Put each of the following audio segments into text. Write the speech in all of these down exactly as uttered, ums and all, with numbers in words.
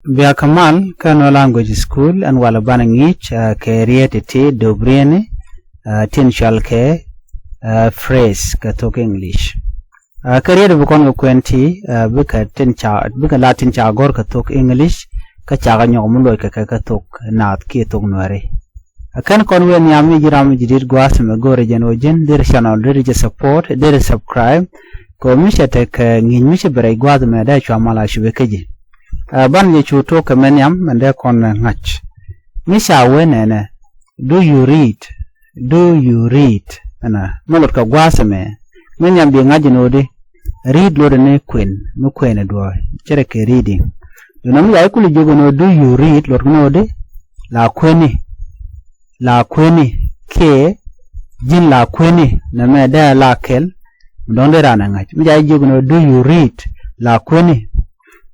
Bia kɛ mal kä Nuer Language School, ɛn walɛ banɛ ŋi̱i̱c, ah, kɛ riet ti ti dööp rieni, ah, tin cɔal kɛ, ah, phrase kɛ thok English. Ah, kɛ riet bi kɔn kɛ kuɛn ti, ah, bikɛ tin ca, bikɛ la tin ca gɔ̱r kɛ thok English, kä cakɛ nyɔk mi luɔc kɛ kɛ kɛ thok Naath kiɛ thok Nuɛri. Ah, kɛn kɔn wëë nhiam mi ji̱ ram mi ji̱ di̱t gua̱a̱th mɛ go̱o̱rɛ jɛn ɣöö ji̱n deri channel deri jɛ support, deri subscribe. Kɛ ɣöö mi cɛ tekɛ ŋi̱i̱c mi cɛ ben rɛy gua̱a̱th mɛ dee cua mal a cupɛ kä ji̱. Ah, banɛ jɛ cu tok kɛ mɛ nhiam mɛn dee kɔn ŋa̱c. Mi ca wee nɛnɛ, do you read? Do you read? Ɛnɛ, mi lot kɛ gua̱a̱th ɛmɛ. Mi nhiam bi ŋa̱c ɛn ɣöö di, read lot ɛn ɛ kuën, mi kuën ɛ duɔ̱ɔ̱r, cɛ rɛ kɛ reading. Duundɛ mi ca ji̱ kul jiök ɛn ɣöö do you read, lot kɛn ɣöö di, la kuëni. La kuëni, kiɛ ji̱n la kuëni, nɛmɛ dee la kɛl, mi dɔ̱ŋ dee raan ɛ ŋa̱c. Mi ca ji̱ jiök ɛn ɣöö do you read? La kuëni.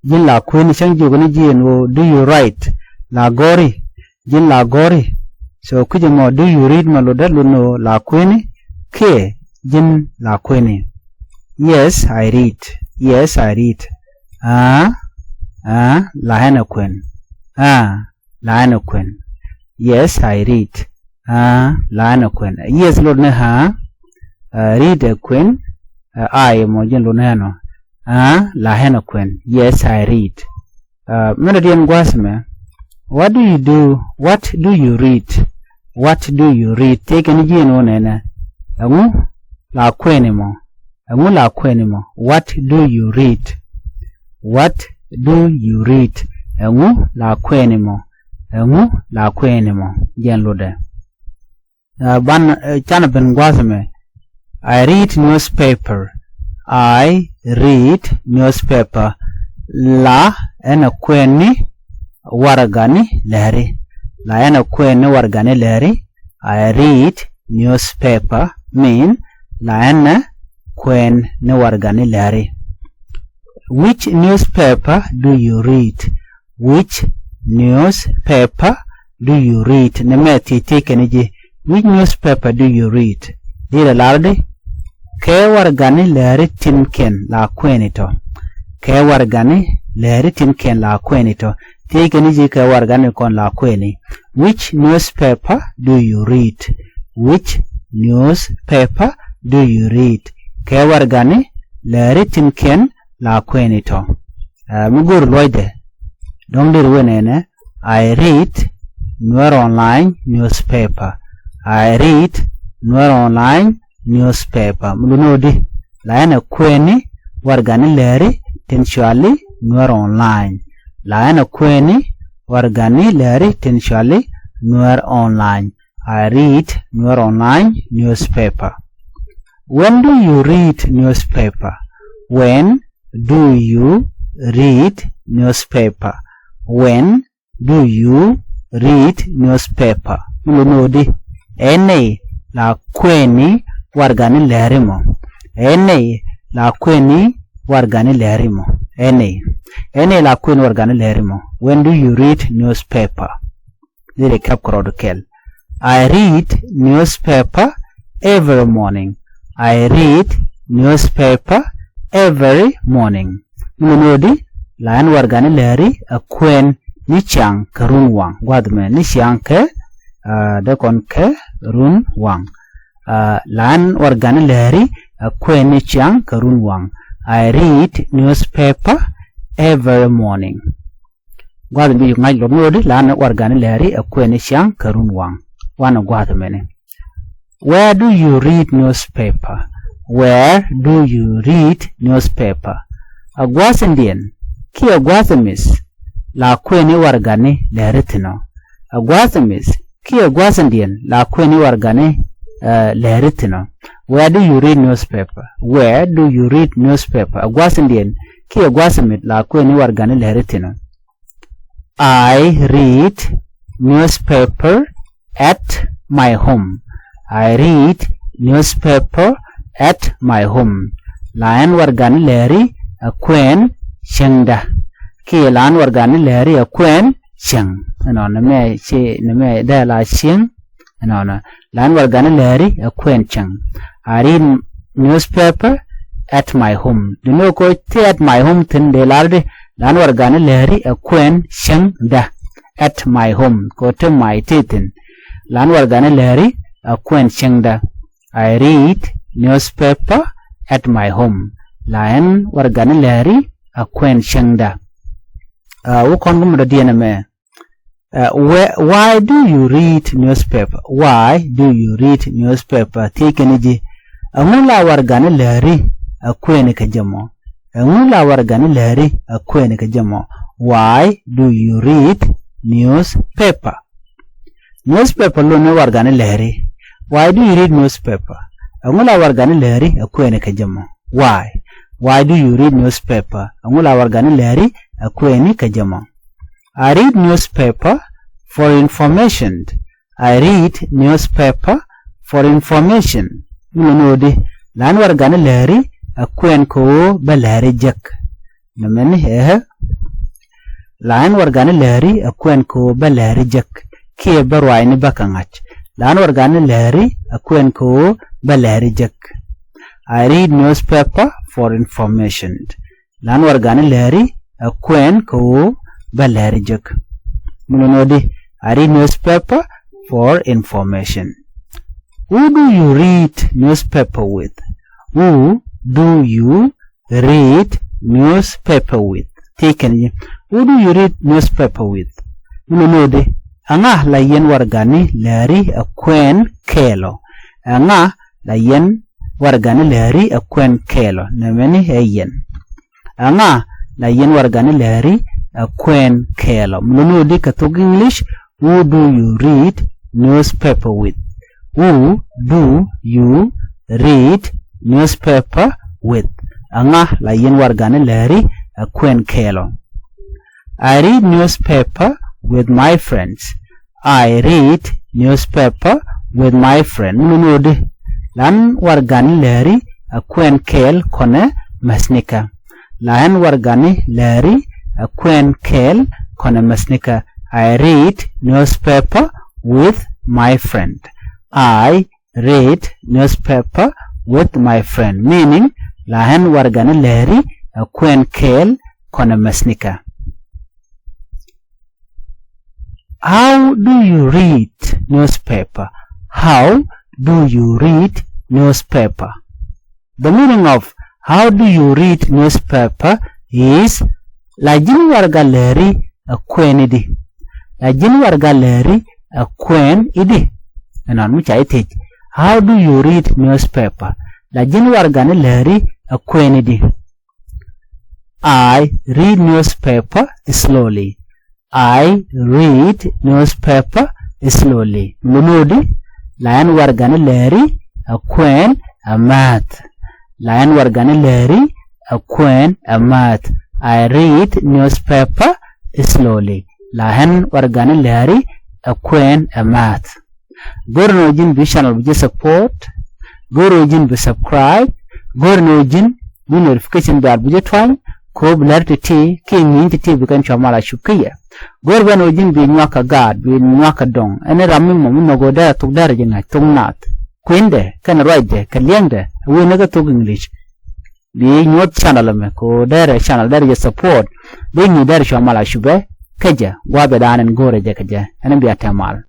Ji̱n la kuëni, cäŋ jiök ɛn ji̱ ɛn ɣöö do you write? La gɔ̱ri. Ji̱n la gɔ̱ri. So kui̱c ɛmɔ do you read mɛ lotdɛ lot ni ɣöö la kuëni kiɛ ji̱n la kuëni. Yes, I read. Yes, I read. Aa, aa, la ɣän ɛ kuën. Aa, la ɣän ɛ kuën. Yes, I read. Aa, la ɣän ɛ kuën. Yes lot ni aa, aa, read ɛ kuën. Aa, I mɔ ji̱n lot ni ɣän ɔ. Aa, la ɣän ɛ kuën. Yes, I read. Ah, mɛn rɔ diɛn gua̱a̱th mɛ. What do you do? What do you read? What do you read? Tëë kɛn ji̱ ɛn ɣöö nɛnɛ, ɛŋu la kuëni mɔ? Ɛŋu la kuëni mɔ? What do you read? What do you read? Ɛŋu la kuëni mɔ? Ɛŋu la kuëni mɔ? Jɛn lotdɛ. Ah, ban, eh, canɛ ben gua̱a̱th ɛmɛ. I read newspaper. I read newspaper. La ɣän ɛ kuɛn ni warɛgani lääri. La ɣän ɛ kuɛn ni warɛgani lääri. I read newspaper mean la ɣän ɛ kuɛn ni warɛgani lääri. Which newspaper do you read? Which newspaper do you read? Nɛmɛ thiec thiec kɛn ji̱. Which newspaper do you read? Dirɛ lar di, kɛ warɛgani lääri tin kɛn la kuɛni tɔ. Kɛ warɛgani lääri tin kɛn la kuɛni tɔ. Thiec kɛn ji̱ kɛ warɛgani kɔn la kuɛni. Which newspaper do you read? Which newspaper do you read? Kɛ warɛgani lääri tin kɛn la kuɛni tɔ. Ah, mi go̱o̱r luɔcdɛ, dɔ̱ŋ deri wee nɛnɛ, I read Nuer Online newspaper. I read Nuer Online newspaper. Mi lot ni ɣöö di, la ɣän ɛ kuɛn ni warɛgani lääri tin cɔali Nuer Online. La ɣän ɛ kuɛn ni warɛgani lääri tin cɔali Nuer Online. I read Nuer Online newspaper. When do you read newspaper? When do you read newspaper? When do you read newspaper? Mi lot ni ɣöö di, ɛn nɛy la kuɛn ni warɛgani lääri mɔ? Ɛn nɛy la kuɛn ni warɛgani lääri mɔ? Ɛn nɛy, ɛn nɛy la kuɛn ni warɛgani lääri mɔ? When do you read newspaper? Deri kɛp kɛ rɔɔdu kɛl. I read newspaper every morning. I read newspaper every morning. Mi lot ni ɣöö di, la ɣän warɛgani lääri ɛ kuɛn ni ciaŋ kɛ run waŋ. Gua̱a̱th mɛ ni ciaŋ kɛ, ah, dee kɔn kɛ run waŋ. Ah, la ɣän warɛgani lääri ɛ kuɛn ni ciaŋ kɛ run waŋ. I read newspaper every morning. Gua̱a̱th mi ji̱ ŋa̱c lot ni ɣöö di, la ɣän warɛgani lääri ɛ kuɛn ni ciaŋ kɛ run waŋ. Wanɛ gua̱a̱th mɛni. Where do you read newspaper? Where do you read newspaper? Ɛ gua̱a̱th in diɛn kiɛ ɛ gua̱a̱th in mi̱th la kuɛn ni warɛgani lääri thi̱n ɔ? Ɛ gua̱a̱th in mi̱th kiɛ ɛ gua̱a̱th in diɛn la kuɛn ni warɛgani, eh, lääri thi̱n ɔ? Where do you read newspaper? Where do you read newspaper? Ɛ gua̱a̱th in diɛn kiɛ ɛ gua̱a̱th in mi̱th la kuɛn ni warɛgani lääri thi̱n ɔ? I read newspaper at my home. I read newspaper at my home. La ɣän warɛgani lääri ɛ kuɛn cieŋda. Kiɛ la ɣän warɛgani lääri ɛ kuɛn cieŋ. Ɛnɔ, nɛmɛ ci, nɛmɛ dee la cieŋ. Ɛnɔnɔ, la ɣän warɛgani lääri ɛ kuɛn cieŋ. I read newspaper at my home. Di ni ɣöö kɔ ti at my home thi̱n dee lar di, Lan warɛgani lääri ɛ kuɛn cäŋdä. At my home, kɛ ɣöö te my te thi̱n. Lan warɛgani lääri ɛ kuɛn cäŋdä. I read newspaper at my home. Lan warɛgani lääri ɛ kuɛn cäŋdä. Ɛ wä kɔn kä mi dɔ̱diɛn ɛmɛ. Ɛ why do you read newspaper? Why do you read newspaper? Thiec kɛn ji̱, ɛŋu la warɛgani lääri ɛ kuɛn kɛ jɛ mɔ? Ɛŋu la warɛgani lääri ɛ kuɛn kɛ jɛ mɔ? Why do you read newspaper? Newspaper lotni warɛgani lääri. Why do you read newspaper? Ɛŋu la warɛgani lääri ɛ kuɛn kɛ jɛ mɔ? Why? Why do you read newspaper? Ɛŋu la warɛgani lääri ɛ kuɛn kɛ jɛ mɔ? I read newspaper for information. I read newspaper for information. Mi lotni ɣöö di, lan warɛgani lääri ɛ kuɛn kɛ ɣöö bä lääri jek. Nɛmɛni ɛ, lan warɛgani lääri ɛ kuɛn kɛ ɣöö bä lääri jek kiɛ bä ruaacni bä kɛ ŋa̱c. Lan warɛgani lääri ɛ kuɛn kɛ ɣöö bä lääri jek. I read newspaper for information. Lan warɛgani lääri ɛ kuɛn kɛ ɣöö bä lääri jek. Mi lotni ɣöö di, I read newspaper for information. Who do you read newspaper with? Who do you read newspaper with? Thiec kɛn ji̱, who do you read newspaper with? Mi lotni ɣöö di, ɛŋa la yɛn warɛgani lääri ɛ kuɛn kɛɛl ɔ? Ɛŋa la yɛn warɛgani lääri ɛ kuɛn kɛɛl ɔ? Nɛmɛni ɛ yɛn. Ɛŋa la yɛn warɛgani lääri ɛ kuɛn kɛɛl ɔ? Mi lotni ɣöö di kɛ thok English, who do you read newspaper with? Who do you read newspaper with? Ɛŋa la yɛn warɛgani lääri ɛ kuɛn kɛɛl ɔ? I read newspaper with my friends. I read newspaper with my friend. Mi lotni ɣöö di, lan warɛgani lääri ɛ kuɛn kɛɛl kɔnɛ mäthnikä. Lan warɛgani lääri ɛ kuɛn kɛɛl kɔnɛ mäthnikä. I read newspaper with my friend. I read newspaper with my friend. Meaning, lan warɛgani lääri ɛ kuɛn kɛɛl kɔnɛ mäthnikä. How do you read newspaper? How do you read newspaper? The meaning of how do you read newspaper is, la ji̱n warɛga lääri ɛ kuɛn i̱di? La ji̱n warɛga lääri ɛ kuɛn i̱di? Ɛnɔn mi ca ji̱ thiec, how do you read newspaper? La ji̱n warɛgani lääri ɛ kuɛn i̱di? I read newspaper slowly. I read newspaper slowly. Mi lotni ɣöö di, lan warɛgani lääri ɛ kuɛn ɛ määth. Lan warɛgani lääri ɛ kuɛn ɛ määth. I read newspaper slowly. Lan warɛgani lääri ɛ kuɛn ɛ määth. Go̱r ni ɣöö ji̱n bi channel bi jɛ support. Go̱r ni ɣöö ji̱n bi subscribe. Go̱r ni ɣöö ji̱n bi notification bell bi jɛ tuany. Kɛ ɣöö bi lär ti̱ti̱ kiɛ ŋi̱i̱ny ti̱ti̱ bi kɛn cua mal a cup kä yɛ. Go̱r bä ni ɣöö ji̱n bi nyuak kɛ gaat, bi nyuak kɛ dɔŋ. Ɛn ram mi mɔ mi nhɔk ɣöö derɛ thok derɛ ji̱ ŋa̱c thok naath. Kui̱ndɛ kɛnɛ ruacdɛ kɛ liɛŋdɛ ɛ wëë ni kä thok English. Bi nyuɔ̱th channel ɛmɛ kɛ ɣöö derɛ channel derɛ jɛ support. Bi ŋi̱i̱c derɛ cua mal a cupɛ kä jɛ, gua̱a̱th ɛ daan ɛn go̱o̱rɛ jɛ kɛ jɛ. Ɛn bia tɛmal.